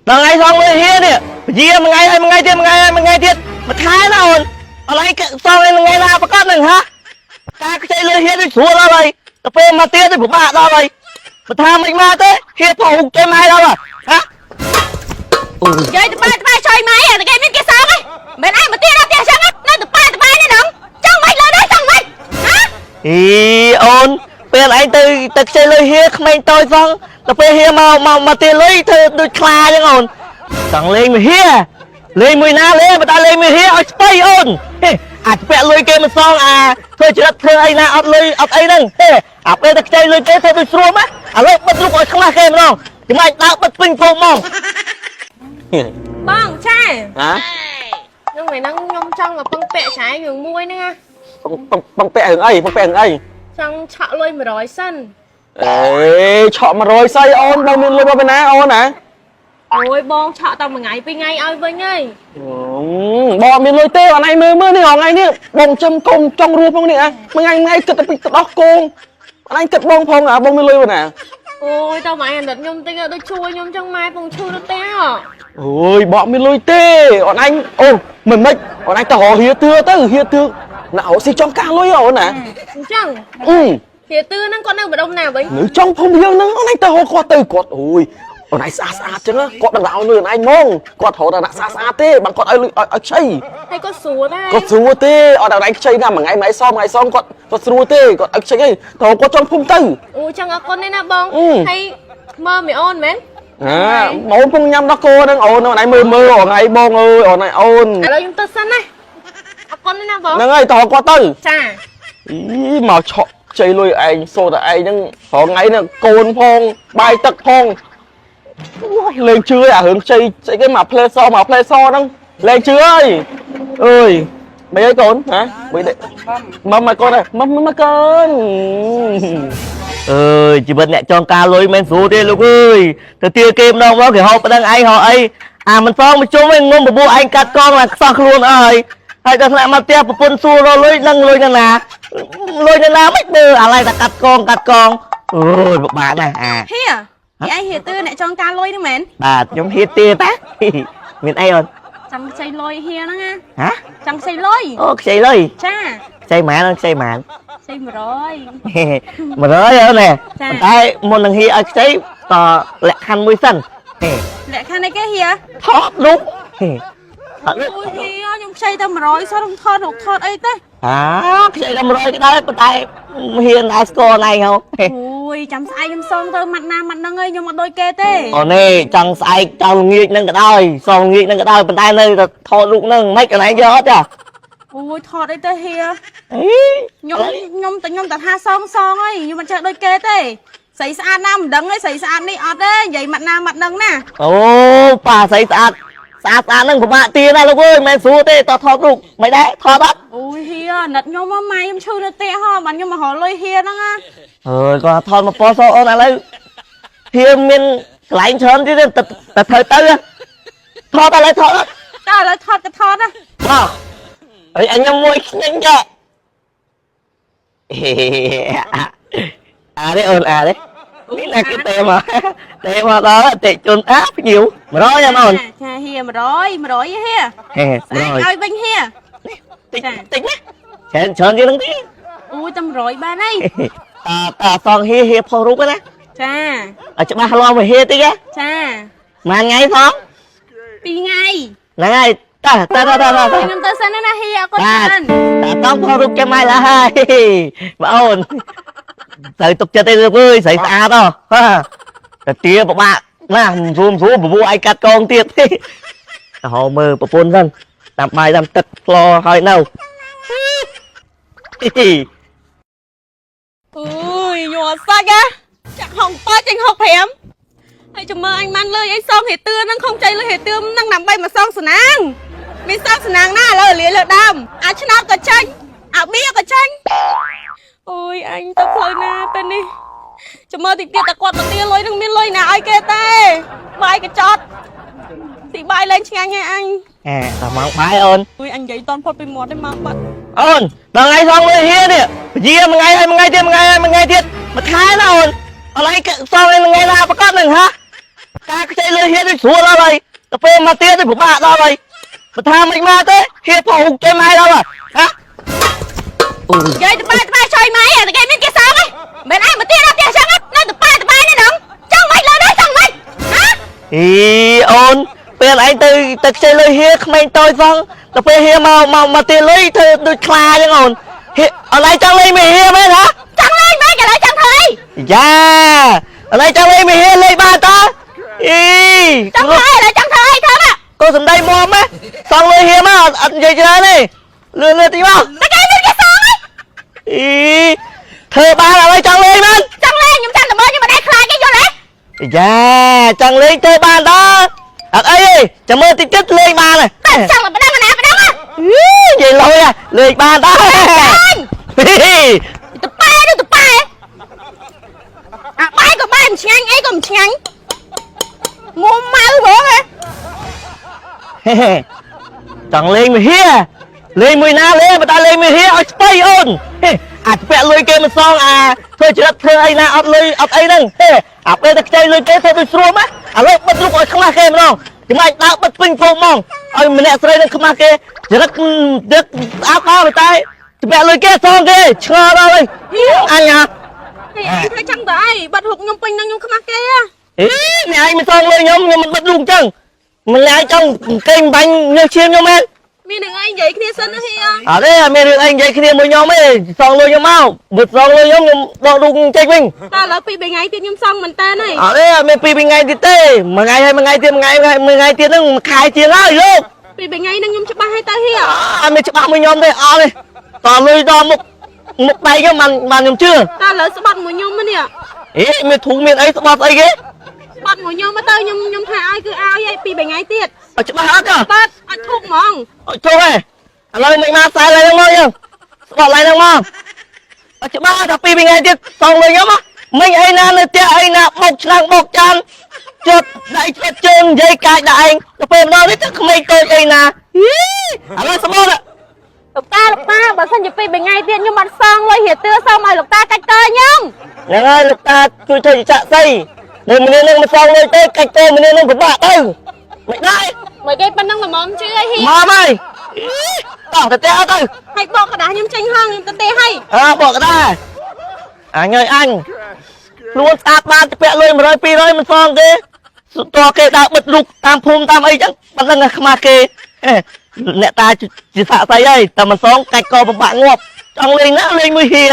ដល់ថ្ងៃសងលុយហៀនេះពជាមួយថ្ងៃហើយមួយថ្ងៃទៀតមួយថ្ងៃហើយមួយថ្ងៃទៀតមួយខែណាអូនឥឡូវសងឯថ្ងៃណាប្រកាសហ្នឹងហាការខ្ចីលុយហៀដូចស្រួលដល់ហើយទៅពេលមកទៀតដូចពិបាកដល់ហើយបើថាមិនមកទេហៀផុសចេញមកដល់ហើយហាអូយ និយាយតបែតបែចុយម៉ែតែគេមានគេសងហ៎មិនឯងមកទៀតដល់ផ្ទះចឹងនៅតបែតបែនេះហ្នឹងចង់មិនលើនេះចង់មិនហ៎ អីអូនពេលឯងទៅទៅខ្ចីលុយហៀក្មេងតូចសងទៅពេលហៀមកមកមកទៀតលុយធ្វើដូចខ្លាចឹងអូនចង់លេងមួយហៀលេងមួយណាលេងបើតែលេងមួយហៀឲ្យស្បៃអូនហេអាចពាក់លុយគេមិនសងអាធ្វើចរិតធ្វើអីណាអត់លុយអត់អីហ្នឹងហេអាពេលទៅខ្ចីលុយគេធ្វើដូចស្រួលម៉េចឥឡូវបិទរូបឲ្យខ្មាស់គេម្ដងចាំបាច់ដើរបិទពេញភូមិហ្មង បងឆា ហ៎ ខ្ញុំថ្ងៃហ្នឹងខ្ញុំចង់មកពឹងពាក់ឆាយរឿងមួយហ្នឹងណា បងបងបងពាក់រឿងអីបងពាក់រឿងអី ចង់ឆក់លុយ100សិន អេឆក់100ស្អីអូនបងមានលុយមកពីណាអូនណា អូយបងឆក់តែមួយថ្ងៃពីរថ្ងៃឲ្យវិញហើយ បងអត់មានលុយទេអូនឯងមើលមើលនេះថ្ងៃនេះបងចំកុំចង់រស់ផងនេះអាមួយថ្ងៃមួយថ្ងៃគិតតែពីទៅដោះគោអូនឯងគិតបងផងអាបងមានលុយមកណា អូយតើម៉ែអាណិតខ្ញុំតិចដូចជួយខ្ញុំចឹងម៉ែពងឈឺនៅផ្ទះ អូយបងអត់មានលុយទេអូនឯងអូមិនម៉េចអូនឯងទៅរកហៀទឿទៅហៀទឿណាអូស៊ីចង់ការលុយអូនណា អញ្ចឹង អឺ ហៀទឿហ្នឹងគាត់នៅម្ដុំណាវិញ នៅចង់ភូមិយើងហ្នឹងអូនឯងទៅរកគាត់ទៅគាត់អូយអូនឯងស្អាតស្អាតចឹងគាត់ដឹងតែឲ្យលុយអូនឯងហ្មងគាត់រកតែអ្នកស្អាតស្អាតទេបានគាត់ឲ្យលុយឲ្យខ្ចី ហើយគាត់ស្រួលដែរ គាត់ស្រួលទេអត់ដល់ឯងខ្ចីណាមួយថ្ងៃមួយថ្ងៃសមមួយថ្ងៃសមគាត់គាត់ស្រួលទេគាត់ឲ្យខ្ចីអីតើគាត់ចង់ភូមិទៅ អូចឹងអរគុណណាស់ណាបង អឺ ហើយមើលមីអូនមែន អាអូនពងញ៉ាំដោះគោហ្នឹងអូនអូនឯងមើលមើលអូនឯងបងអើយអូនឯងអូន ឥឡូវខ្ញុំទៅសិនណាអរគុណណាស់ណាបង ហ្នឹងហើយតើគាត់ទៅ ចា អីមកឆក់ខ្ចីលុយឯងសូត្រតែឯងហ្នឹងរាល់ថ្ងៃហ្នឹងកូនផងបាយទឹកផងអូយលេងជឿអារឿងខ្ចីស្អីគេមកផ្លេសមកផ្លេសហ្នឹងលេងជឿហើយអើយមិនអីកូនហ៎មិនទេមកមកកូនមកមកកូន អើយជីវិតអ្នកចងការលុយមិនស្រួលទេលោកអើយទៅទាគេម្ដងមកគេហូបប្តឹងឯងហៅអីអាមិនសងមកជុំឯងងុំបបួឯងកាត់កងឡើងខ្សោះខ្លួនអើយហើយដល់ថ្នាក់មកផ្ទះប្រពន្ធសួររកលុយដឹងលុយនៅណាលុយនៅណាមិនមើលអាឡៃតែកាត់កងកាត់កងអូយពិបាកណាស់អា ហៀហៀឯងហៀទឿអ្នកចង់ការលុយហ្នឹងមែន បាទខ្ញុំហៀទាតាមានអីអូន ចង់ខ្ចីលុយហៀហ្នឹងណា ហ៎ ចង់ខ្ចីលុយ អូខ្ចីលុយ ចា ខ្ចីម៉ានអូនខ្ចីម៉ាន ខ្ចី100 100អូនណែ ចា ប៉ុន្តែមុននឹងហៀឲ្យខ្ចីតលក្ខខណ្ឌមួយសិនហេ លក្ខខណ្ឌអីគេហៀ ថតរូបហេថតរូប អូយហៀខ្ញុំខ្ចីតែ100សោះខ្ញុំថតរូបថតអីទេ អាខ្ចីដល់100ក៏ដោយប៉ុន្តែហ៊ានដែរស្គាល់ណៃហ៎ អូយចាំស្អែកខ្ញុំសងទៅម៉ាត់ណាម៉ាត់ហ្នឹងឯងខ្ញុំអត់ដូចគេទេ អូនេះចង់ស្អែកចង់ល្ងាចនឹងក៏ដោយសងល្ងាចនឹងក៏ដោយប៉ុន្តែនៅតែថតរូបនឹងមិនកន្លែងយកអត់ចា អូយថតអីទេហៀ អី ខ្ញុំខ្ញុំតែខ្ញុំតែថាសងសងឯងខ្ញុំមិនចេះដូចគេទេស្រីស្អាតណាមិនដឹងឯងស្រីស្អាតនេះអត់ទេនិយាយម៉ាត់ណាម៉ាត់ហ្នឹងណា អូប៉ាស្អីស្អាតស្អាតស្អាតនឹងពិបាកទៀណាលោកអើយមិនមែនស្រួលទេតថតរូបមិនដែរថតអត់ អូយហៀអាណិតខ្ញុំមកម៉ែខ្ញុំឈឺនៅផ្ទះហ៎បានខ្ញុំមករកលុយហៀហ្នឹងណា អើយគាត់ថតមកពណ៌សអូនឥឡូវហៀមានកន្លែងច្រើនទៀតតែតែត្រូវទៅថតឥឡូវថតអត់ តើឥឡូវថតក៏ថតណា មកអីអញញ៉ាំមួយខ្ញិញចាអានេះអូនអានេះនេះណាគេទេមកទេមកដល់អតិជនអាភ្ញៀវ100យ៉ាងអូន ចាហៀ100 100ហៀ ហេ ស្អែក 100 ឲ្យវិញហៀ តិចតិចណាច្រើនច្រើនជាងនឹងទៀត អូយតែ100បានហើយ តតសងហៀហៀផុសរូបណា ចា ឲ្យច្បាស់លាស់មកហៀតិចណា ចា មួយថ្ងៃផង 2ថ្ងៃ ហ្នឹងហើយតើតើតើតើតើ ខ្ញុំទៅសិនណាហៀអរគុណ បាទ ច្រើន តើតង់ផុសរូបគេមកឡើយបងអូនត្រូវទុកចិត្តទេលោកអើយស្រីស្អាតហ៎តែទាពិបាកណាស់មិនស្រួលមិនស្រួលបបួឯងកាត់កងទៀតទៅហៅមើលប្រពន្ធសិនតាមបាយតាមទឹកផ្លោហើយនៅ អូយញ័រសាច់ហ៎ចាក់ហង7ចេញ65ហើយចាំមើលអញបានលុយអីសងហេទឿហ្នឹងខំចៃលុយហេទឿហ្នឹងដើម្បីមកសងស្នាងមានសងស្នាងណាឥឡូវលាលើដើមអាឆ្នោតក៏ចាញ់អាបៀក៏ចាញ់អូយអញទៅផ្លូវណាទៅនេះចាំមើលតិចទៀតតែគាត់មកទាលុយហ្នឹងមានលុយណាឲ្យគេទេបាយកញ្ចត់ទីបាយលែងឆ្ងាញ់ហើយអញ អែដល់ម៉ោងបាយអូន អូយអញនិយាយតន់ផុតពីមាត់ទេម៉ោងបាត់ អូនដល់ថ្ងៃសងលុយហៀនេះពជាមួយថ្ងៃហើយមួយថ្ងៃទៀតមួយថ្ងៃហើយមួយថ្ងៃទៀតមួយខែណាអូនឥឡូវគេសងឯថ្ងៃណាប្រកាសហ្នឹងហ៎ ការខ្ចីលុយហៀដូចស្រួលដល់ហើយទៅពេលមកទៀតដូចពិបាកដល់ហើយបើថាមិនមកទេហៀផុសចេញមកដល់ហ៎ និយាយតបែតបែចុយម៉ៃតែគេមានគេសងហ៎មិនឯងមកទៀតដល់ផ្ទះចឹងនៅតបែតបែនេះហ្នឹងចង់មិនលើដែរចង់មិនហ៎ អីអូនពេលឯងទៅទៅខ្ចីលុយហៀក្មេងតូចផងទៅពេលហៀមកមកមកទៀតលុយធ្វើដូចខ្លាចឹងអូនហៀអត់ឯងចង់លេងមួយហៀមែនហ៎ ចង់លេងមែនឥឡូវចង់ធ្វើអី យ៉ាអត់ឯងចង់លេងមួយហៀលេងបានតើអី ចង់ធ្វើអីឥឡូវចង់ធ្វើអីធ្វើមក កូនសំដីមមហ៎សងលុយហៀមកអត់និយាយច្រើនទេលឿនលឿនតិចមក តែគេមានគេសងហ៎ អីធ្វើបានអត់ឯងចង់លេងមែន ចង់លេងខ្ញុំចាំតែមើលខ្ញុំមិនដែរខ្លាចទេយល់ទេ យ៉ាចង់លេងធ្វើបានតើអត់អីទេចាំមើលតិចទៀតលេងបានហើយ តែចង់តែប៉ុណ្ណឹងណាប៉ុណ្ណឹង អីនិយាយលុយហ៎លេងបានតើ តប៉ែនោះតប៉ែអាបាយក៏បាយមិនឆ្ងាញ់អីក៏មិនឆ្ងាញ់ងុំម៉ៅហ្មងហ៎ ហេហេចង់លេងមួយហៀលេងមួយណាលេងបើតែលេងមួយហៀឲ្យស្បៃអូនហេអាចពាក់លុយគេមិនសងអាធ្វើចរិតធ្វើអីណាអត់លុយអត់អីហ្នឹងហេអាពេលតែខ្ចីលុយគេធ្វើដូចស្រួលម៉េចឥឡូវបិទរូបឲ្យខ្មាស់គេម្ដងចំណែកដើរបិទពេញភូមិហ្មងឲ្យម្នាក់ស្រីនឹងខ្មាស់គេចរិតដឹកស្អាតដល់តែពាក់លុយគេសងគេឆ្ងល់ដល់ហើយអញហ่ะ ហេអញធ្វើចឹងទៅអីបាត់រូបខ្ញុំពេញនឹងខ្ញុំខ្មាស់គេហ៎ អេអ្នកឯងមិនសងលុយខ្ញុំខ្ញុំមិនបិទរូបអញ្ចឹងមិនឯងចង់កេងបាញ់ញើសឈាមខ្ញុំមែន មាននឹងឯងនិយាយគ្នាសិនណាហៀ អត់ទេអត់មានរឿងអីនិយាយគ្នាមួយខ្ញុំទេសងលុយខ្ញុំមកបើសងលុយខ្ញុំខ្ញុំដករូបចេញវិញ តើឥឡូវពីរបីថ្ងៃទៀតខ្ញុំសងមែនតើហើយ អត់ទេអត់មានពីរថ្ងៃទៀតទេមួយថ្ងៃហើយមួយថ្ងៃទៀតមួយថ្ងៃមួយថ្ងៃទៀតហ្នឹងមួយខែជាងហើយលោក ពីរបីថ្ងៃហ្នឹងខ្ញុំច្បាស់ហើយទៅហៀ អត់មានច្បាស់មួយខ្ញុំទេអត់ទេតលុយដល់មុខមុខដៃខ្ញុំបានបានខ្ញុំជឿ តើឥឡូវស្បត់មួយខ្ញុំនេះ អេមានធូមានអីស្បត់ស្អីគេ ស្បត់មួយខ្ញុំទៅខ្ញុំខ្ញុំថាឲ្យគឺឲ្យហើយពីរបីថ្ងៃទៀត អត់ច្បាស់អត់ទេ បាត់អត់ធុកហ្មង អត់ជុះទេឥឡូវមិនមកខ្សែឡើងហ្នឹងមកយើងស្បត់ឡើងហ្នឹងមកអត់ច្បាស់ថាពីរថ្ងៃទៀតសងលុយខ្ញុំមិញអីណានៅផ្ទះអីណាបុកឆ្នាំងបុកចានជិតដៃជិតជើងនិយាយកាចដាក់ឯងទៅពេលម្ដងនេះទៅក្មេងតូចអីណាហីឥឡូវស្បត់ លោកតាលោកតាបើសិនជាពីរបីថ្ងៃទៀតខ្ញុំអត់សងលុយហៀទឿសងឲ្យលោកតាកាច់តើខ្ញុំ ហ្នឹងហើយលោកតាជួយធ្វើជាចាក់សីនៅម្នាក់នឹងមិនសងលុយទេកាច់ទេម្នាក់នឹងពិបាកទៅមិនដែរ មកគេប៉ុណ្ណឹងល្មមជឿឲ្យហៀ មកហើយតោះទៅផ្ទះអត់ទៅ ហើយបកกระดาษខ្ញុំចេញហងខ្ញុំទៅទេហើយ អើបកដែរអញអើយអញខ្លួនស្អាតបានទៅពាក់លុយ100 200មិនសងគេតគេដើរបិទរូបតាមភូមិតាមអីចឹងប៉ុណ្្នឹងខ្មាស់គេអ្នកតាជាសាក់សីហើយតែមិនសងកាច់កពិបាកងាប់ចង់លេងណាលេងមួយហៀ